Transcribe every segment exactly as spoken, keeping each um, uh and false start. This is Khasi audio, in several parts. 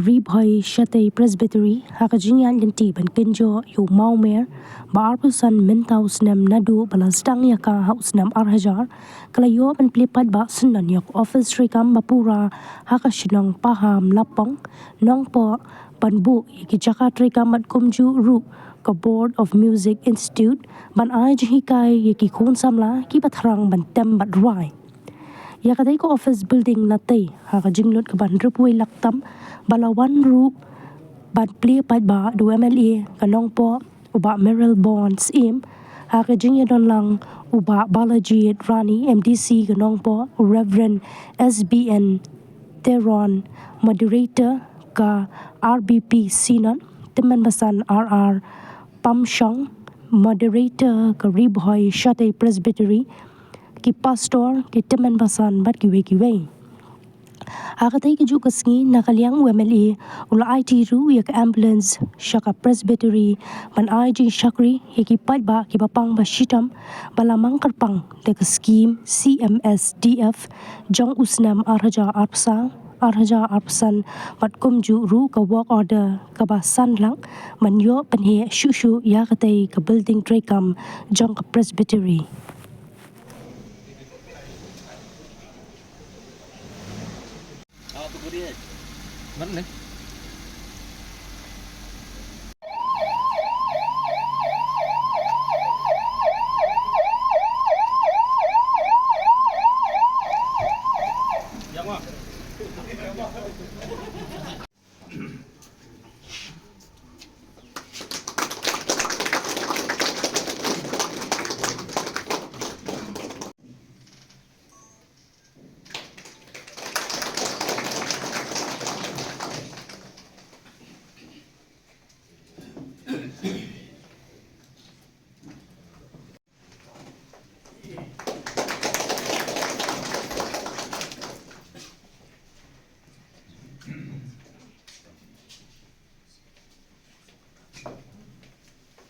Ri Bhoi Shatei Presbytery, ha ka jingïaid lynti ban kynjoh ïa u mawmer ba arphew san mynta u snem naduh ba la sdang ïa ka ha u snem ar hajar, ka la ïoh ban plie paidbah syndon ïa ka office treikam ba pura ha ka shnong Pahamlapong, Nongpoh, ban buh ïa ki jaka treikam bad kumjuh ruh ka Board of Music Institute ban ai jinghikai ïa ki khun samla kiba thrang ban tem bad rwai. Ïa katei ka office building la tei ha ka jinglut kaba hynriewphew wei lak tam ba la wan ruh ban plie paidbah da u M L A ka Nongpoh, u Bah Mayralborn Syiem, ha ka jingïadon lang u Bah Balajied Rani, M D C ka Nongpoh, u Reverend S B N Teron, Moderator ka R B P Synod, Tymmen Basan R R Pamshong, Moderator ka Ri Bhoi Shatei Presbytery, ki Pastor, ki Tymmen Basan bad kiwei kiwei. Ha katei kajuh ka sngi, na ka liang u M L A u la aiti ruh ïa ka ambulance sha ka Presbytery ban ai jingshakri ïa ki paidbah kiba pang ba shitom ba la mang kyrpang da ka skhim C M S D F jong u snem ar hajar arphew saw, ar hajar arphew san, bad kumjuh ruh ka work order kaba san lak ban ïoh pynheh shuh shuh ïa katei ka building treikam jong ka Presbytery.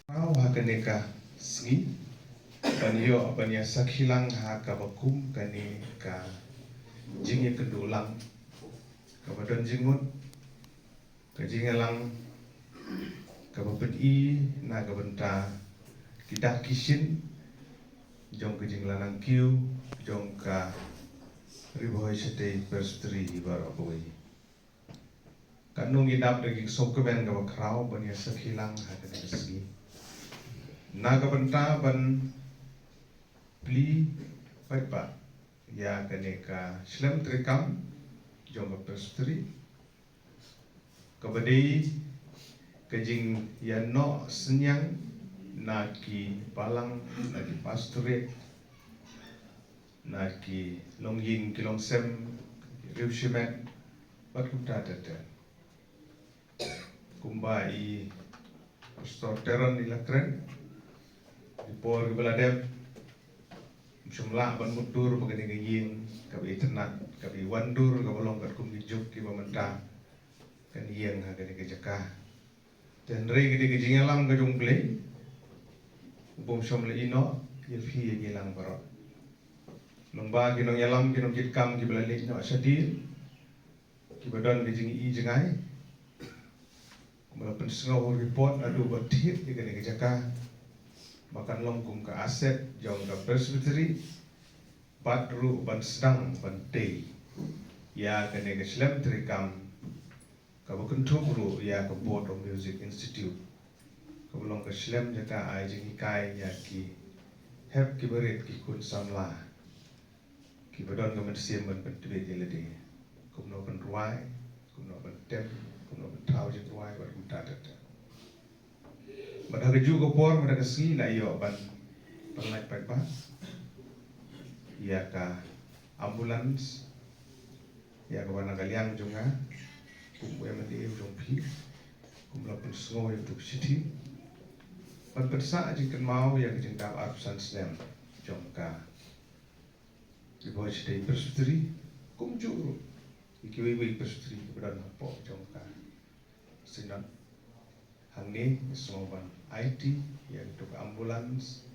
Khraw ha kane ka sngi ban ïoh ban ïa sakhi lang ha kaba kum kane ka jingïakynduh lang kaba don jingmut, ka jingïalang kaba pyni na ka bynta ki dak ki shin jong ka jingïalang kiew jong ka Ri Bhoi Shatei Presbytery baroh kawei. Katno ngi dap da ki sngewkmen kaba khraw ban ïa sakhi lang ha kane ka sngi. Na ka bynta ban plie paidbah ïa kane ka shlem treikam jong ka Presbytery, kaba dei ka jingïanoh synñiang na ki balang, na ki pastorate, na ki longïing ki longsem, ki riewshimet bad kumta ter ter. Kumba i Pastor Teron i la kren, ki por kiba la dep, ym shym lah ban mutdur ba kane ka ïing kaba itynnad, kaba iwandur, kaba long katkum ki juk kiba mynta kan ïeng ha kane ka jaka. Te hynrei ka dei ka jingïalam ka jong U Blei uba ym shym la ïehnoh ïa phi ïa ngi lang baroh. Lyngba ki nongïalam, ki nongkitkam kiba la leit noh shadien, kiba don ka jingi jingai, kumba la pynsngew report naduh ba thied ïa kane ka jaka ba kan long kum ka asset jong ka Presbytery, bad ruh ban sdang ban tei ïa kane ka shlem treikam kaba kynthup ruh ïa ka Board of Music Institute, kaba long ka shlem jaka ai jinghikai ïa ki hep kiba rit, ki khun samla kiba don ka mynsiem ban pyntbit ïa lade, kumno ban rwai, kumno ban tem, kumno ban thaw jingrwai bad kumta ter ter. Bad ha kajuh ka por, bad ha ka sngi la ïoh ban pynlait paidbah ïa ka ambulance, ïa kaba na ka liang jong nga kum u M L A u jong phi, kum la pynsngew ïa uto u shithi ban pynsah jingkynmaw ïa ka jingdap arphew san snem jong ka Ri Bhoi Shatei Presbytery, kumjuh ruh ïa kiwei kiwei Presbytery kiba don hapoh jong ka Synod. Hangne ngi sngew ban aiti ïa kito ka ambulance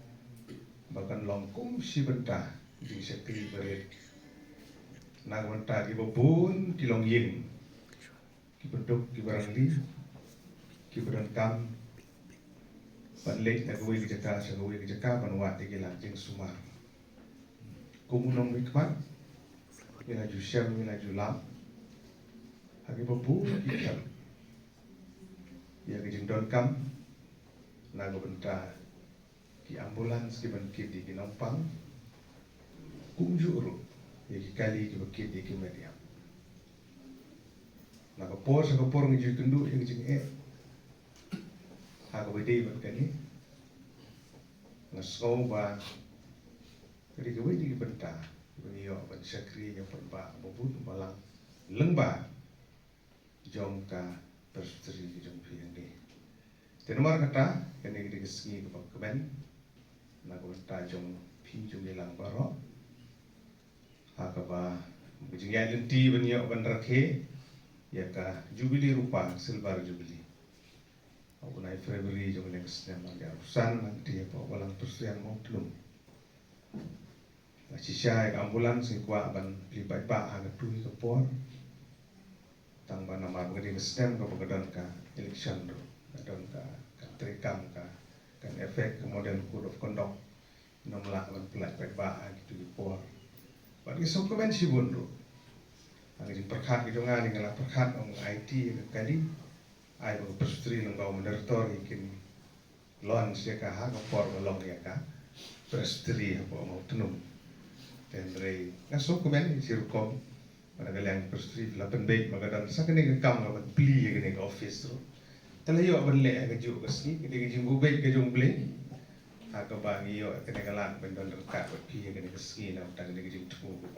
ba kan long kum shi bynta jingshakri barit na ka bynta kiba bun ki longïing ki bynta ki barangli, ki bynta kam ban leit na kawei ka jaka sha kawei ka jaka ban wad ïa ki lad jingsumar. Kum u nongmihkhmat ngi la ju shem, ngi la ju lap ha ki ba bun ki kyrdan ïa ka jingdonkam na ka bynta ki ambulance ki ban kit ïa ki nongpang, kumjuh ruh ïa ki kali ki ba kit ïa ki met ïap. Na ka por sha ka por ngi ju ïakynduh ïa ka jingeh ha kaba ïadei bad kane. Nga sngew ba ka dei kawei na ki bynta ba ngi ïoh ban shakri ïa u paidbah ba bun ba lang lyngba jong ka Presbytery ka jong phi hangne. Te namar kata, kane ka dei ka sngi kaba kmen na ka bynta jong phi jong ngi lang baroh. Ha kaba ka jingïaid lynti ban ïoh ban rakhe ïa ka Jubili Rupa, Silver Jubili, ha u bnai February jong kane ka snem ar hajar arphew san, na ka kti hapoh Balang Presbyterian Mawtnum. La shisha ïa ka ambulance ngi kwah ban plie paidbah ha katu ka por. Tang ba namar ba ka dei ka snem kaba ka don ka election ruh, ka don ka, ka treikam ka, kan affect ka model code of conduct. Ngim lah ban pyllait paidbah ha kitu ki por. Bad ngi sngewkmen shibun ruh. Ha ka jingpyrkhat ka jong nga, nga la pyrkhat ong ai ti ïa ka kali, ai ba ka Presbytery lyngba u moderator ngi kin launch ïa ka ha ka por ba long ïa ka Presbytery hapoh Mawtnum. Te hynrei nga sngewkmen shi rukom ba na ka liang Presbytery la pynbeit ba ka don sa kane ka kam ka ban plie ïa kane ka office ruh. Te la ïoh ban leh ha kajuh ka sngi, ka dei ka jingbuh beit ka jong U Blei. Ha kaba ngi ïoh kane ka lad ban don ryngkat bad phi ha kane ka sngi na ka bynta kane ka jingthmu ka